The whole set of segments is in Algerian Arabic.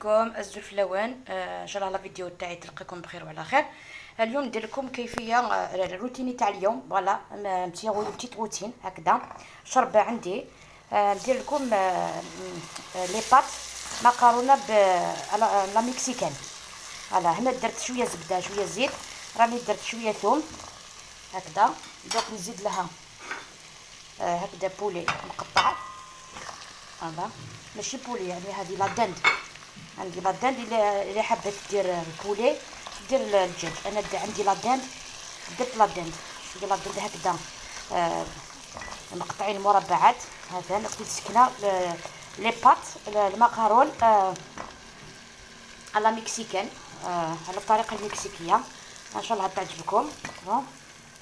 عليكم الزلفلاوان. ان شاء الله la vidéo تاعي تلقاكم بخير وعلى خير. اليوم ندير لكم كيفية الروتيني تاع اليوم، voilà petite routine هكذا. شربه عندي، ندير لكم les pâtes مقارونه ب la mexicaine. voilà، هنا درت شوية زبده، شوية زيت، راني درت شوية ثوم هكذا. دوك نزيد لها هكذا poulet مقطع. هذا ماشي poulet، يعني هذه la dinde. عندي la dinde، اللي حابة دير ال poulet دير الدجاج. انا عندي la dinde، درت la dinde. عندي la dinde هكذا مقطعين مربعات. هذا نقدر سكنه les pâtes المقارون à la mexicaine، على الطريقة المكسيكيه. ان شاء الله تعجبكم. bon،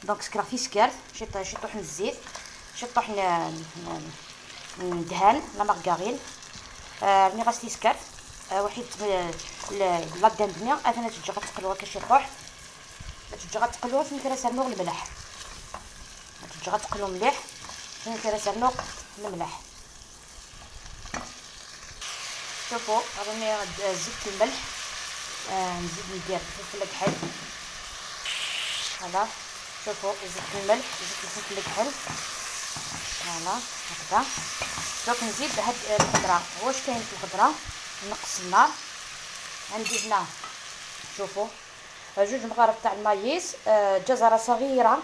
donc سكرا في سكر شي شي طحن الزيت، شي طحن ندهن la margarine. راني غاسلي سكر وحيد la dinde ني انا تجي غتقلوها كشي طوح، تجي غتقلوها فين كرا الملح، تجي غتقلو مليح فين كرا الملح. شوفوا، راني زدت الملح. نزيد ندير فلفل كحل. voilà، شوفوا، زدت الملح، زدت الفلفل الكحل. voilà، هكذا. دوك نزيد هاد الخضره. واش كاين في الخضره؟ نقص النار. عندي هنا، شوفوا، جوج مغارف تاع ال maïs، جزرة صغيرة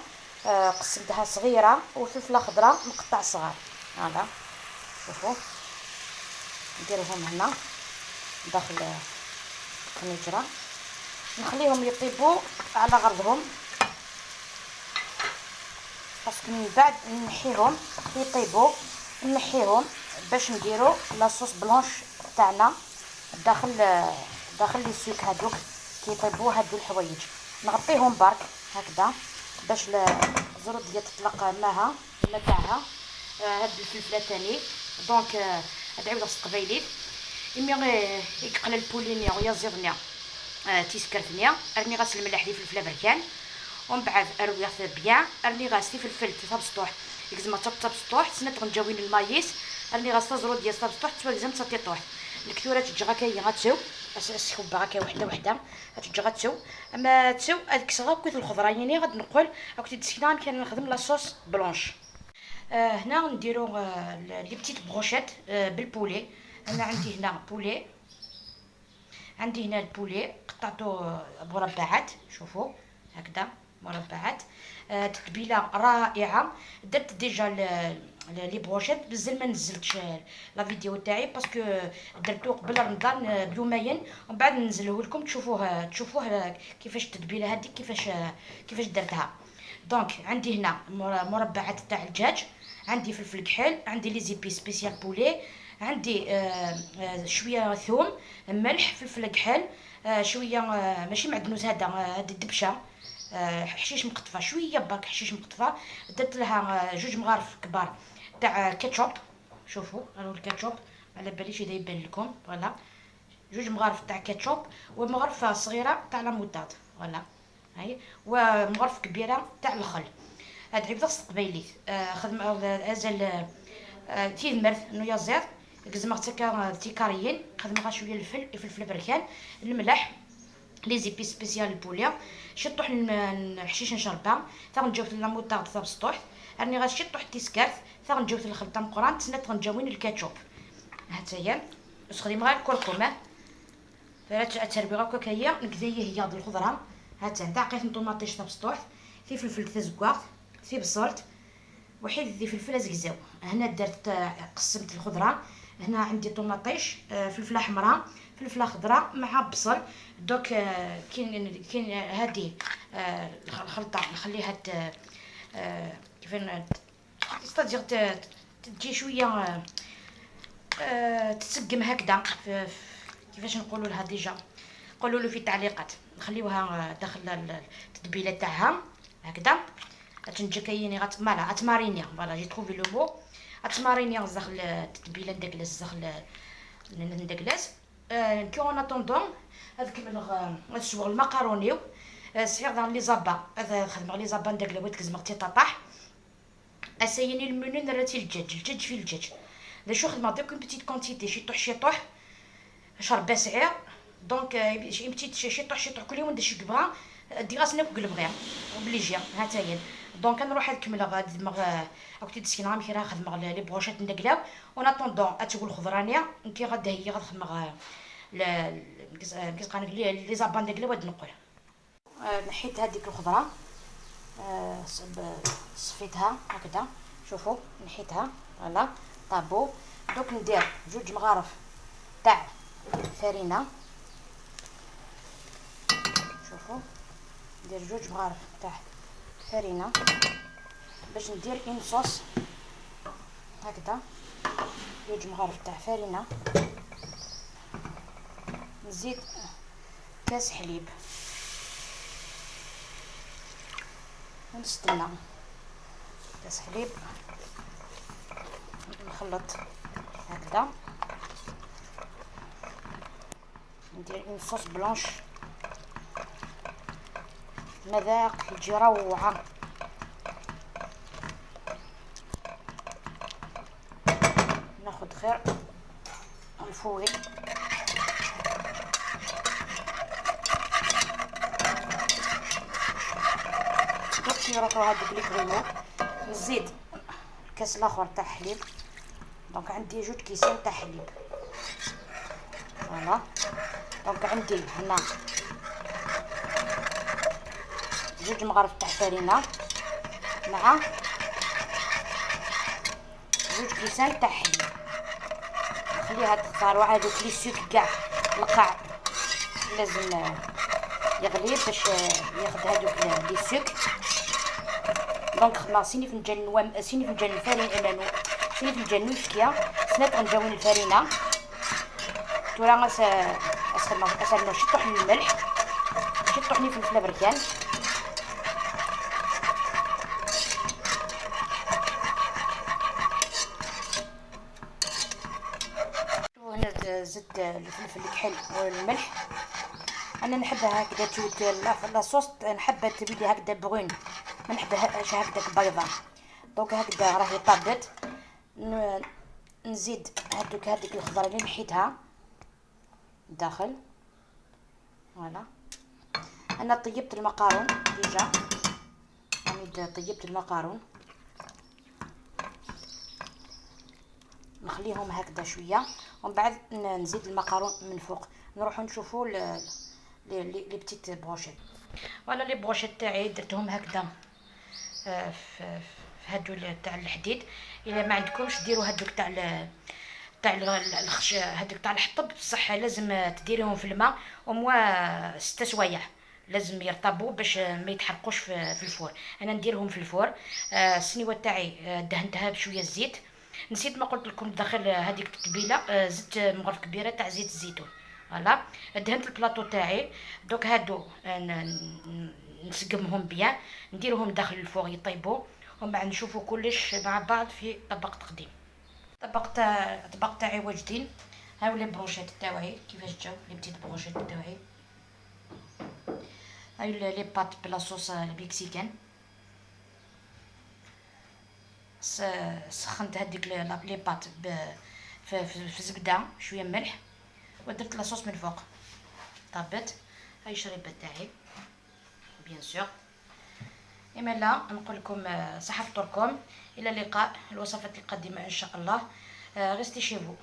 قسمتها صغيره، وفلفله خضراء مقطع صغار. voilà، شوفوا، نديرهم هنا داخل الطنجره، نخليهم يطيبوا على غرضهم، parce que من بعد نحيهم يطيبوا، نحيهم باش نديرو la sauce blanche تاعنا داخل les sucs هادوك. كيطيبوا هادو الحوايج نغطيهم برك هكذا باش الزروديه تطلق ماها، الماء تاعها. هاد الفلفله تاني. donc ادعيو قبايليت إمي يقلى ال poulet ني ويزيضني تيسكرتني. ارني غاس الملح دي فلفله بركان، ومن بعد ارويغ bien. ارني غاس فلفل تبسطوح يكزما تبسطوح سنة غنجاوين ال maïs. ارني غاس تزرود ديال تبسطوح توا تطيطوح الكثوره. تجي غاكاي غاتسو اسخب غاكا وحده وحده، تجي غاتسو اما تسو هذيك صغا كويت الخضره، يعني غاد نقول اكو تسكنا كان نخدم la sauce blanche. هنا نديرو les petites brochettes بال poulet. انا عندي هنا poulet، عندي هنا ال poulet قطعته مربعات، شوفوا هكذا مربعات. تتبيله رائعه. درت déjà les brochettes، بزاف ما نزلتش la vidéo تاعي parce que درتو قبل رمضان بيومين، ومن بعد ننزله لكم تشوفوه كيفاش التتبيله هذيك كيفاش درتها. donc عندي هنا مربعات تاع الدجاج، عندي فلفل كحل، عندي les épices spécial poulet، عندي شوية ثوم، ملح، فلفل كحل، شوية ماشي معدنوس هذا، هذه الدبشه، حشيش مقطفه، شوية برك حشيش مقطفه. درت لها جوج مغارف كبار تاع كاتشوب. شوفوا هذا الكاتشوب، على باليش اذا يبان لكم. voilà، جوج مغارف تاع كاتشوب ومغرفه صغيرة تاع la moutarde، voilà هاي، ومغرف كبيرة تاع الخل. هاد عبد قبيليت خدم ازل تيدمرت نو يزير كزمغ تكا تيكاريين. خدم شوية الفلفل بركان، الملح، les épices spécial poulet، شطوح حشيش نشربها، تا غنجاوت la moutarde تبسطوح. راني غاشي طوح تيسكارت، تا غنجاوت الخلطة مقران تسنى غنجاوين الكاتشوب. هاتايا نستخدم غير الكركم فلا تربي غا كاكايا نكذايا هي الخضره. هاتا تعقيت طوماطيش تبسطوح في فلفل تزكواغ في بصلت وحيد ذي فلفل زكزاو. هنا درت قسمت الخضره. هنا عندي طوماطيش، فلفله حمراء، فلفله خضراء مع بصل. دوك كاين هذه الخلطة نخليها كيف c'est-à-dire تجي شوية تتسقم هكذا. كيفاش نقولوا لها déjà؟ قولوا له في التعليقات. نخليوها داخل التتبيله تاعها هكذا تنجي كايني غات voilà اتمارينيا. voilà، j'ai trouvé le mot. اتمارينيا داخل التتبيله نداكلاس داخل نداكلاس. كي en attendant هذا كمل نسوغ المقارونيو. صحيح dans les abats، هذا خدمة les abats نداكلا وتكزمغ تيطاطاح اسايني المنو نراتي الدجاج في الدجاج دا شو خدمة دوك une petite quantité شي طوح شي طوح. شربة سعير. donc مشيت شي طوح كل يوم ندير شي كبغا ديغاس ناكل البغير obligé هاتاين. donc نروح نكمل غادي دماغ كنت دسكين غا مكرا خدمة les brochettes ندقلاو en attendant اتقول الخضرانيه نكي غادا هي غنخدم كيزقان les abats ندقلاو غاد نقول. نحيت هذيك الخضرة صفيتها هكذا، شوفوا نحيتها voilà طابو. دوك ندير 2 مغارف تاع فرينه، شوفوا ندير 2 مغارف تاع فرينه باش ندير une sauce هكذا. 2 مغارف تاع فرينه، نزيد كاس حليب ونستنى كاس حليب، نخلط هكذا، ندير une sauce blanche مذاق يجي روعه. ناخذ خير نفوي دوك يروحو هادوك les grumeaux. نزيد الكاس الاخر تاع حليب، donc عندي 2 كيسان تاع حليب voilà. donc عندي هنا 2 مغارف تاع فرينه مع 2 كيسان تاع حليب، نخليها تختار. وهادوك les sucs كاع القاع لازم يغلي باش ياخذ هادوك les sucs. donc خدمة سيني فنجان نوام، سيني فنجان الفرينة، سيني فنجان نوشكيا سنات غنجاوين الفرينة تورا غاس اسخدم شي طحن الملح، شي طحني فلفله بركان. شوفوا هنا زدت الفلفل الكحل والملح. انا نحبها هكذا توت la sauce، نحبها تبدي هكذا brune، ما نحبهاش هكذاك بيضة. donc هكذا راهي طابت. نزيد هادوك هذيك الخضرة اللي نحيتها داخل voilà. انا طيبت المقارون déjà، راني طيبت المقارون، نخليهم هكذا شوية ومن بعد نزيد المقارون من فوق. نروحو نشوفوا les petites brochettes. voilà les brochettes تاعي درتهم هكذا في هادو تاع الحديد. الا ما عندكمش ديروا هادوك تاع الخش، هادوك تاع الحطب، بصح لازم تديريهم في الماء au moins 6 سوايع، لازم يرطبوا باش ما يتحرقوش في ال four. انا نديرهم في ال four. السنيوه تاعي دهنتها بشوية زيت، نسيت ما قلت لكم داخل هذيك التتبيله زدت مغرف كبيرة تاع زيت الزيتون. voilà دهنت البلاطو تاعي. دوك هادو نسقمهم bien، نديرهم داخل ال four يطيبوا، ومن بعد نشوفوا كلش مع بعض في طبق تقديم. طبق تاعي واجدين. هاو les brochettes تاعي كيفاش جاو، les petites brochettes تاعي. هاي les pâtes ب la sauce mexicaine. سخنت هذيك les pâtes في زبدة شوية ملح، ودرت la sauce من فوق طابت. هاي الشريبه تاعي bien sûr. اما لا نقول لكم صحة فطوركم، الى اللقاء الوصفات القادمة ان شاء الله. restez chez vous.